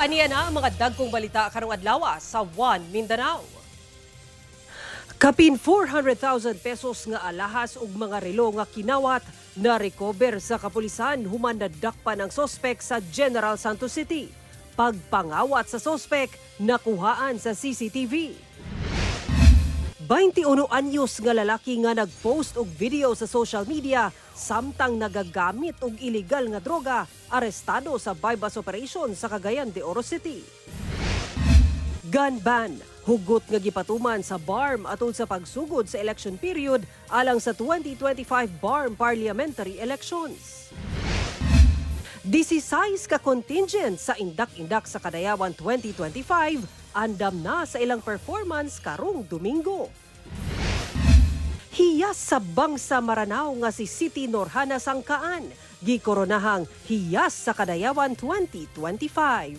Aniya na ang mga dagkong balita karong adlaw sa One Mindanao. Kapin 400,000 pesos nga alahas ug mga relo nga kinawat na recover sa kapulisan human nadakpan ang sospek sa General Santos City. Pagpangawat sa sospek, nakuhaan sa CCTV. 21 anyos nga lalaki nga nagpost og video sa social media samtang nagagamit og illegal nga droga, arestado sa bypass operation sa Cagayan de Oro City. Gun ban, hugot nga gipatuman sa BARMM atol sa pagsugod sa election period alang sa 2025 BARMM parliamentary elections. 16 ka contingent sa Indak-Indak sa Kadayawan 2025 andam na sa ilang performance karong Domingo. Hiyas sa Bangsa Maranao nga si Siti Norhana Sangkaan, gikoronahang Hiyas sa Kadayawan 2025.